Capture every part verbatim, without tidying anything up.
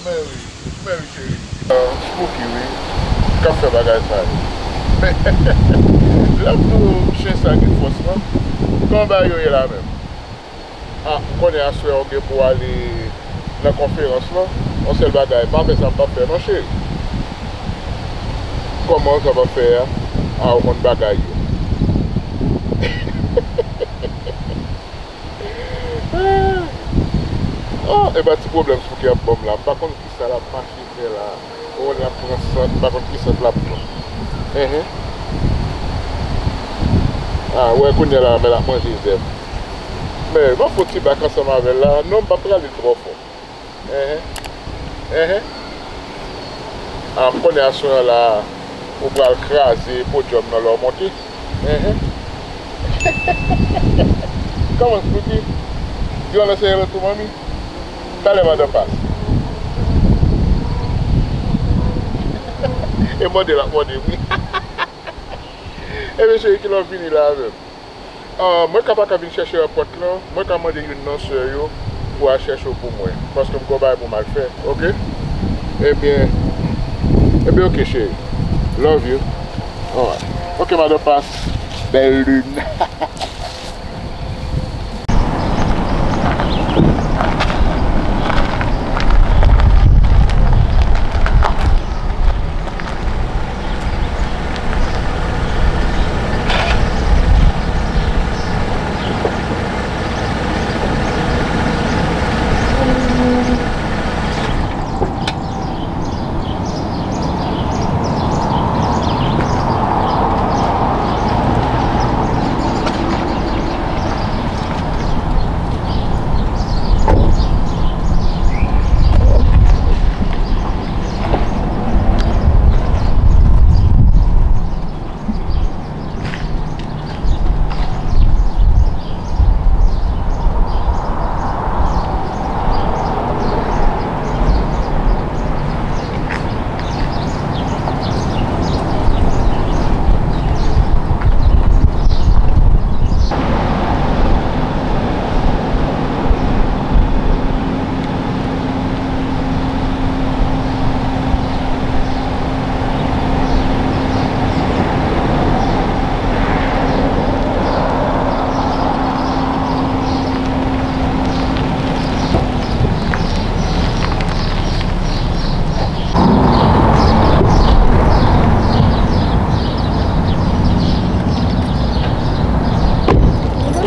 Men wi, men wi, cheri. Ah, Spooky, wi. K ap fè bagay sa yo. Men, lè m di w chen sa gen fòs lan, kòman bagay yo ye la menm? Ah, m konnen aswè a w gen pou w ale nan konferans lan. Yon sèl bagay, pa fè sa m p ap fè non, cheri. Kòman sa p ap fè a? Ah, ou konn bagay yo. Oh, e pa ti pwoblèm Spooky ap ban m la. M pa konn kisa l ap mache fè la. Oh, l ap pran sant, m pa konn ki sant l ap pran. Enhen. Ah, wè kounye a la, men l ap manje zèb. Men, m ap fè yon ti bak ansanm avè l la. Non, m p ap prale twò fò. Enhen. Enhen. Ah, m konnen aswè an la, ou pral kraze podyòm nan lè w monte. Enhen. Kòman, Spooky? You wanna say hello to mommy? Talè, madan Pas. E mande l ap mande m, wi. Ebyen, cheri, kilè w vini la avè m? Ah, mwen ka pa ka vin chèche w nan pòt lan, mwen ka mande youn nan sè yo pou al chèche w pou mwen, paske m gen yon bagay pou m al fè, oke? Ebyen, ebyen, oke, cheri. Love you. Alright. Oke, madan Pas. Bèl lin.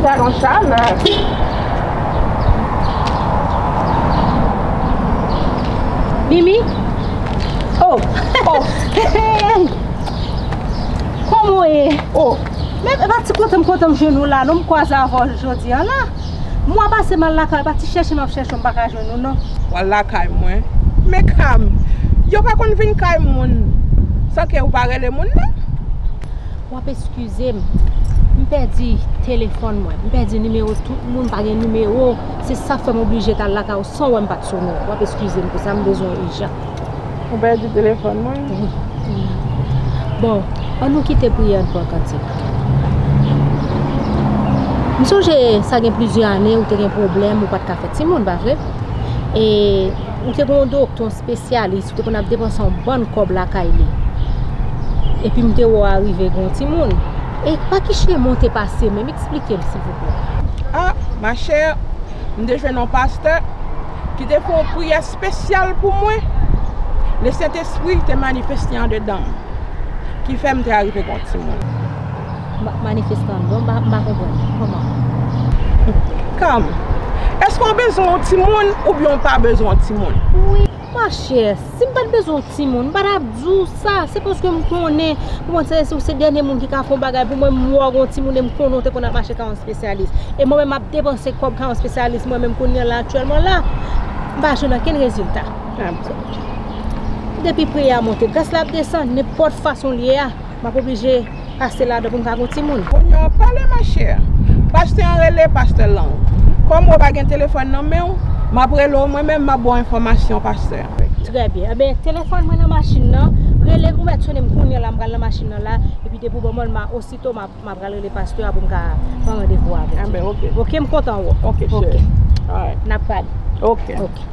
Gad yon chalè. Mimi? Oh! Oh! Kòman w ye? Oh! Men, e pa ti kontan m kontan m jwenn ou la, non, m kwaze avè w jodi a la. Mwa pase m al lakay, pa ti chèche m ap chèche w, m pa ka jwenn ou, non. W al lakay mwen? Men Kam, yo pa konn vin kay moun san ke ou pa rele moun, non. W ap eskize m. M pèdi telefòn mwen. M pèdi nimewo tout moun, pa gen nimewo. Se sa k fè m oblije t al lakay ou san w wè m pa t sone w. W ap eskize m pou sa, m bezwen w ijan. Ou pèdi telefòn mwen? Wi. Bon, ann nou kite priyè, ann pran kantik. M sonje sa gen plizyè ane ou te gen pwoblèm, ou pa t ka fè timoun, pa vre? E ou te gen yon doktè, yon espesyalis, ou te konn ap depanse yon bann kòb lakay li. Epi m te wè w arive gen yon timoun. E pa ki chemen w te pase menm? Eksplike m, silvouplè. Ah, ma chère, m te jwenn yon pastè ki te fè yon priyè espesyal pou mwen. Lesentespri te manifeste andedan m, ki fè m te arive gen yon timoun. Ma-, manifeste anndan, m pa, m pa konprann. Kòman? Kam, èske w bezwen yon timoun oubyen w pa bezwen yon timoun? Wi, machè, si m pa t bezwen yon timoun, m pa t ap di w sa. Se paske m konnen, ou konn se, se, se dènye moun ki ka fè yon bagay pou mwen, m wè w gen yon timoun e m konnen w te konn ap mache kay yon espesyalis. E mwen menm m ap depanse kòb kay yon espesyalis, mwen menm kounye a la, aktyèlman la, m pa jwenn okenn rezilta. Ah, bon. Depi priyè a monte, gras la ap desann, nenpòt fason l ye a, m ap oblije pase ladan pou m ka gen yon timoun. Kounye a w ap pale, machè. Pastè an rele, pastè Lang. Kòm ou pa gen telefòn nan men w, m ap rele w mwen menm, m ap ba w enfòmasyon pastè an. Trè byen. Ebyen, telefòn mwen nan machin nan. Rele m, ou mèt sone m kounye a la, m pral nan machin nan la. Epi depi w ban m l, m a, osito m ap, m ap pral rele pastè a pou m ka pran randevou avè l. Enben, oke. Oke, m kontan wè w. Oke, cheri. Alright. N ap pale. Oke. Oke.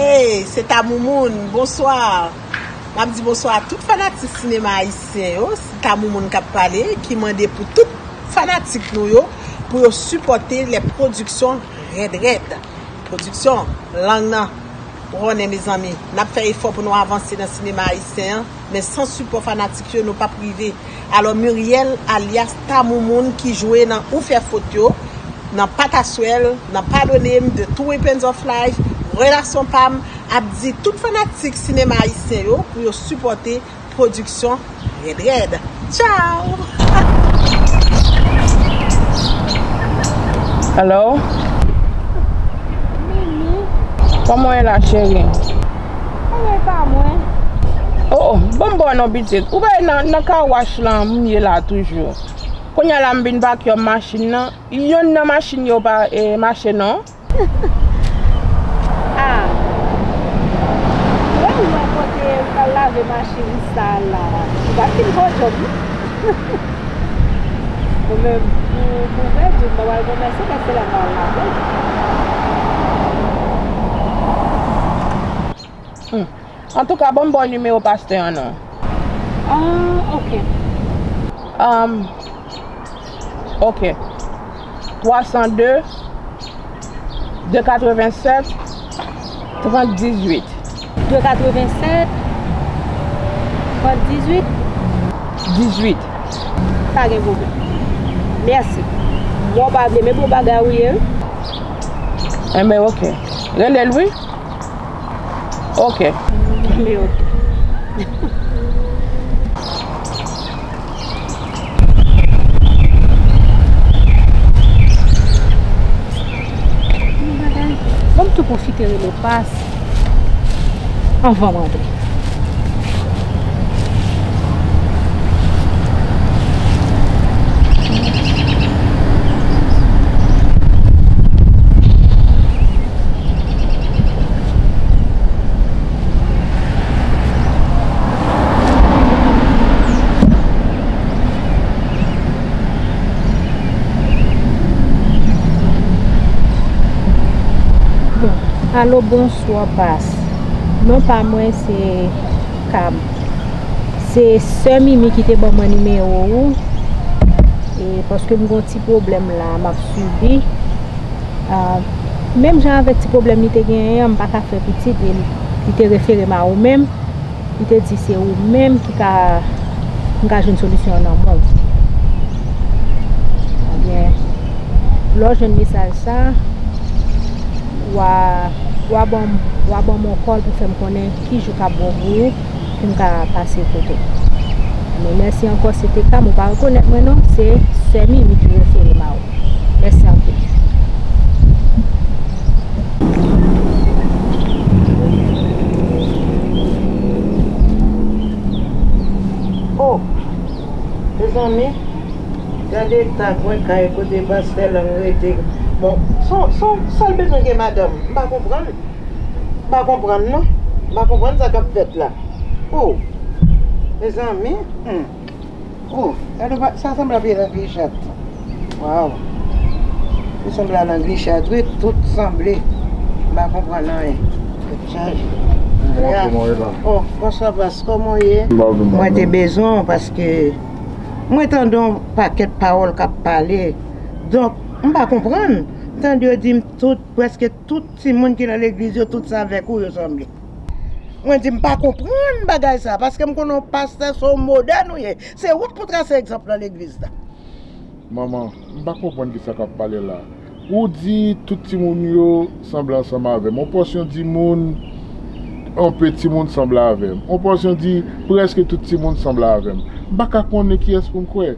Hey, se Tamoumoun, bonswa. M ap di bonswa a tout fanatik sinema ayisyen yo. Se Tamoumoun k ap pale, ki mande pou tout fanatik nou yo, pou yo sipòte lè pwodiksyon Rèd Rèd. Pwodiksyon, lang nan, ou konnen, mezanmi. N ap fè efò pou nou avanse nan sinema ayisyen an, men san sipò fanatik yo, nou p ap rive. Alò, Muriel, alyas Tamoumoun, ki jwe nan Ou fè fot yo, nan Pataswèl, nan Padone m, The Two Weapons of Life, Relasyon pa m, ap di tout fanatik sinema ayisyen yo pou yo sipòte pwodiksyon Rèd Rèd. Tchao! Hello? Mimi. Kòman w ye la, cheri? Kòman e pa mwen? Oh, oh, ban m ba w non, pitit. Ou wè nan, nan car wash lan, m ye la toujou. Kounye a la, m vin vacuum machin nan. Yonn nan machin yo pa, eh, mache non. Ah. Lè w wè kote m pral lave machin sa la, ou pa fin fè yon djòb, wi. Mwen menm, pou, pou vrè di w, mwen pral remèsye paske lè m pral lave. Hmm. Antouka, ban m ba w nimewo pastè an non. Ah, ok. Um, ok. Twa san de, de katrevennsèt, trant dizuit. De katrevennsèt, trant dizuit? Dizuit. Pa gen pwoblèm. Mèsi. Mwen pa vle, men bon bagay ou ye, wi. Enben, ok. Rele l, wi. Ok. Anben, ok. Bon bagay. Ban m tou pwofite rele w pas anvan m rantre. Bon, alo, bonswa, pas. Non pa mwen se Kab. Se sè Mimi ki te ban mwen nimewo ou. E paske m gon ti pwoblèm la, m ap sibi. Ah, menm jan avèk ti pwoblèm li te genyen an, m pa ka fè pitit, e li te refere m a ou menm. Li te di se ou menm ki ka, m ka jwenn solisyon an nan men w. Ebyen, lè w jwenn mesaj sa, w a, w a ban m, w a ban m yon kòl pou fè m konnen ki jou k ap bon pou ou, pou m ka pase kote w. Men mèsi ankò, se te Kab, ou pa rekonèt mwen non, se sè Mimi ki refere m a ou. Mèsi anpil. Oh, mezanmi, gade eta kwen kay kote pastè Lang rete. Bon, son, son, sa l bezwen gen madanm? M pa konprann. M pa konprann non. M pa konprann sa k ap fèt la. Oh, mezanmi. Hmm. Oh, gade pa, sa sanble ap ye nan gri chat. Waw. Li sanble al nan gri chat, wi, tout sanble. M pa konprann anyen. Tèt chaje. Kòman w ye la? Oh, bonswa, pas, kòman w ye? M pa vle mal, non. Mwen te bezwen w paske mwen tande yon pakèt pawòl k ap pale. Donk, m pa konprann. M tande yo di m tout, prèske tout timoun ki nan legliz yo, tout se avèk ou yo sanble. Mwen di, m pa konprann bagay sa, paske m konnen w pastè, se yon modèl ou ye. Se ou k pou trase egzanp nan legliz la. Manman, m pa konprann kisa k ap pale la. Ou di tout timoun yo sanble ansanm avè m. Yon pòsyon di moun, yon pe timoun sanble avè m. Yon pòsyon di prèske tout timoun sanble avè m. M pa ka konnen kiyès pou m kwè.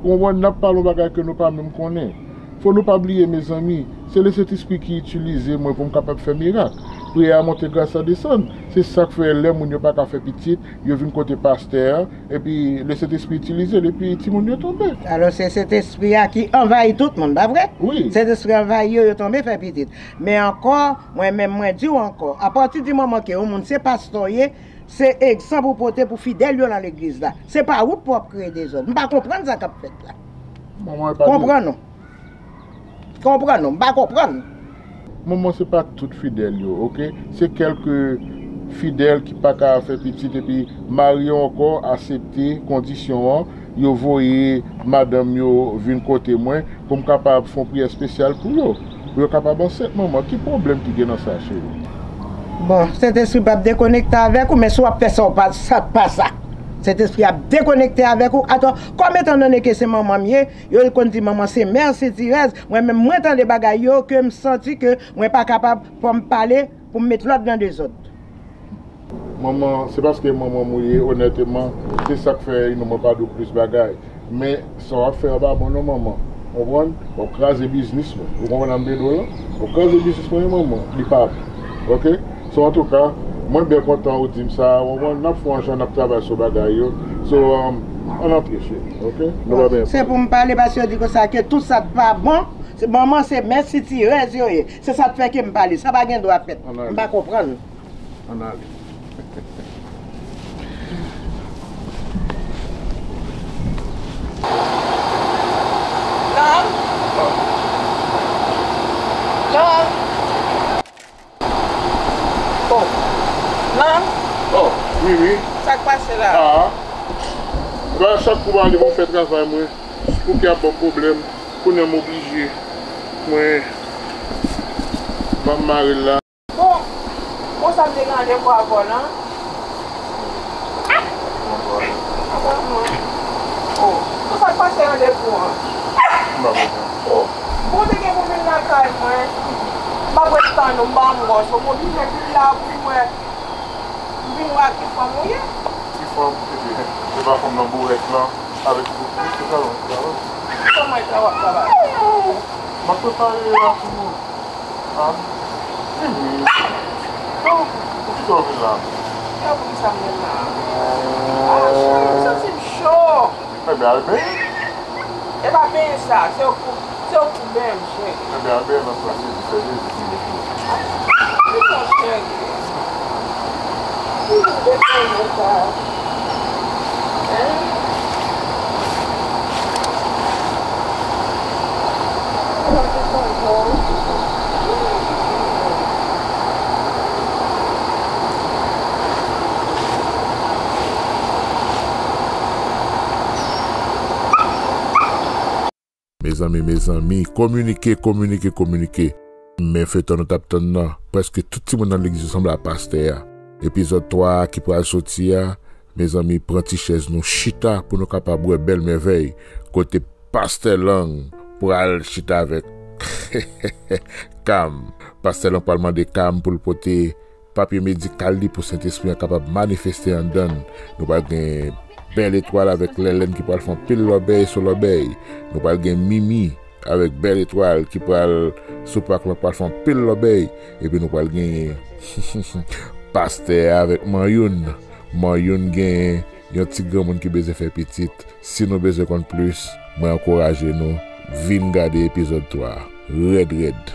Ou konprann, n ap pale yon bagay ke nou pa menm konnen. Fò nou pa bliye, mezanmi, se Lesentespri ki itilize mwen pou m kapab fè mirak. Priyè a monte, gras la desann. Se sa k fè lè moun yo pa ka fè pitit, yo vin kote pastè a, epi Lesentespri itilize l, epi timoun yo tonbe. Alò, se Sentespri a ki anvayi tout moun, pa vre? Wi. Sentespri anvayi yo, yo tonbe fè pitit. Men ankò, mwen menm, mwen di w ankò, apati di moman ke yon moun se pastè w ye, se egzanp ou pote pou fidèl yo nan legliz la. Se pa ou k pou ap kreye dezòd. M pa konprann sa k ap fèt la. Manman, e pa de Konprann non. Konprann non, m pa konprann. Manman, se pa tout fidèl yo, oke? Se kèlke fidèl ki pa ka fè pitit epi mari yo ankò aksepte kondisyon an, yo voye madanm yo vin kote mwen pou m kapab fè yon priyè espesyal pou yo, pou yo kapab ansent, manman. Ki pwoblèm ki gen nan sa, cheri? Bon, Sentespri p ap dekonekte avèk ou, men si w ap fè sa, w pa, sa pa sa. Sentespri ap dekonekte avèk ou. Atò, kòm etan done ke se manman m ye, yo konn di manman se mè sitirèz, mwen menm, mwen tande bagay yo ke m santi ke mwen pa kapab, fò m pale pou m met lòd nan dezòd. Manman, se paske manman m ou ye, onèteman, se sa k fè, you know, mwen pa di w plis bagay. Men, sa w ap fè a pa bon non, manman. Ou konprann? W ap kraze biznis mwen. Ou konprann sa m vle di w lan? W ap kraze biznis mwen wi, manman. Li pa bon. Oke? So, antouka, mwen byen kontan ou di m sa, ou konprann? N ap fè yon jan, n ap travay sou bagay yo. So, um, ann antre, cheri, oke? Nou pa byen. Se pou m pale, paske yo di konsa ke tout sa k pa bon, se manman, se mè sitirèz yo ye. Se sa k fè ke m pale. Sa pa gen dwa fèt. M pa konprann. Ann ale. Nan? Nan? Oh. Nan? Oh, wi, wi. Sa k pase la? Ah. Ba, chak kou m ale pou m fè travay mwen, Spooky ap ban m pwoblèm. Kounye a m oblije. Mwen ban m mare l la. Bon, konsa m te gen randevou avè w lan. Ah! Oh, konsa k pase randevou an. Oh, bon, te gen pou vin lakay mwen. M ap ret tann ou, m pa wè w, so m oblije vin la pou m wè. M vin wè ak ki fanm ou ye. Ki fanm? Ebyen, se pa fanm nan bourèk lan avèk gwo plis, se sa, non, se sa, non. Kòman e ta w ap travay? M ap prepare la pou nou. Ah, vini. Non, poukisa w vin la? Yo, poukisa m vin la? Ah, cheri, m santi m cho. Ebyen, al benyen. E pa benyen sa, se w pou, se w pou benyen m, cheri. Ebyen, al benyen nan plas Jezi, fè Jezi sou wout ou. Wi, mon cheri. Wi, m bezwen sa. Hein? Mezanmi, mezanmi, kominike, kominike, kominike. Men feyton nou t ap tann nan, prèske tout timoun nan legliz yo sanble a pastè a. Epizòd twa a ki pral soti a, mezanmi, pran ti chèz nou chita pou nou kapab wè bèl mèvèy kote pastè Lang pral chita avèk Kam. Pastè Lang pral mande Kam pou l pote papye medikal li pou Sentespri an kapab manifeste anndan n. Nou pral gen Bèl Etwal avèk Lèlèn ki pral fè anpil lòbèy sou lòbèy. Nou pral gen Mimi avèk Bèl Etwal ki pral sou pak lan, pral fè anpil lòbèy. Epi nou pral genyen pastè a avèk Manyoun. Manyoun genyen yon ti granmoun ki bezwen fè pitit. Si nou bezwen konn plis, mwen ankouraje nou, vin gade epizòd twa a. Rèd, rèd.